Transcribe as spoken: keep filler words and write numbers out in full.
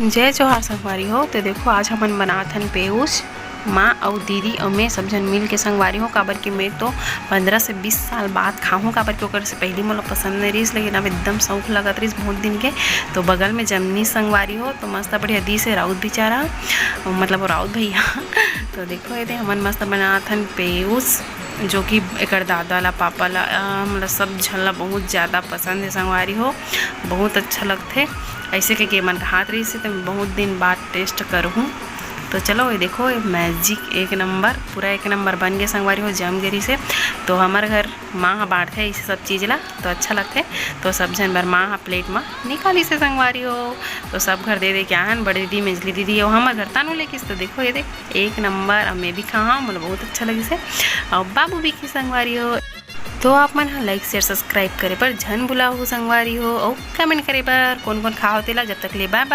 जय जोहार संगवारी हो। तो देखो, आज हमन बनात हन पेउस, माँ अउ दीदी अउ मैं सब झन मिल के संगवारी हो, काबर कि मैं तो पंद्रह से बीस साल बाद खाहूँ, काबर कि ओकर से पहली मोला पसंद नहीं रहिस, लेकिन अब एकदम शौक लगत रहिस बहुत दिन के। तो बगल में जमनी संगवारी हो, तो मस्त बढ़िया दिस हे राउत बिचारा, मतलब राउत भैया। तो देखो, ये दे हमन मस्त बनात हन पेउस, जो कि एकर दादा ला, पापा ला, अ, मतलब सब झन ला बहुत ज़्यादा पसंद हे संगवारी हो, बहुत अच्छा लगथे। ऐसे कहिके मन खात रहिस हे, तो मैं बहुत दिन बाद टेस्ट करहूँ। तो चलो, ये देखो, ये मैजिक एक नंबर, पूरा एक नंबर बन गए संगवारी हो, जम गे रहिस हे। तो हमर घर माँ ह बांटथे इसे सब चीज़ ला, तो अच्छा लगथे। तो सब झन बर माँ ह प्लेट म निकालिस हे संगवारी हो। तो सब घर दे दे के आहन, बड़े दीदी, मेजली दीदी, अउ हमर घर तानू लेकिस। तो देखो, ये देख, एक नंबर। अब मैं भी खाहा, मोला बहुत अच्छा लगिस हे, अउ बाबू भी खिस संगवारी हो। तो आप मन ह लाइक, शेयर, सब्सक्राइब करे बर झन भुलाहू संगवारी हो, अउ कमेंट करे बर कोन कोन खाहो तेला। जब तक ले बाय बाय।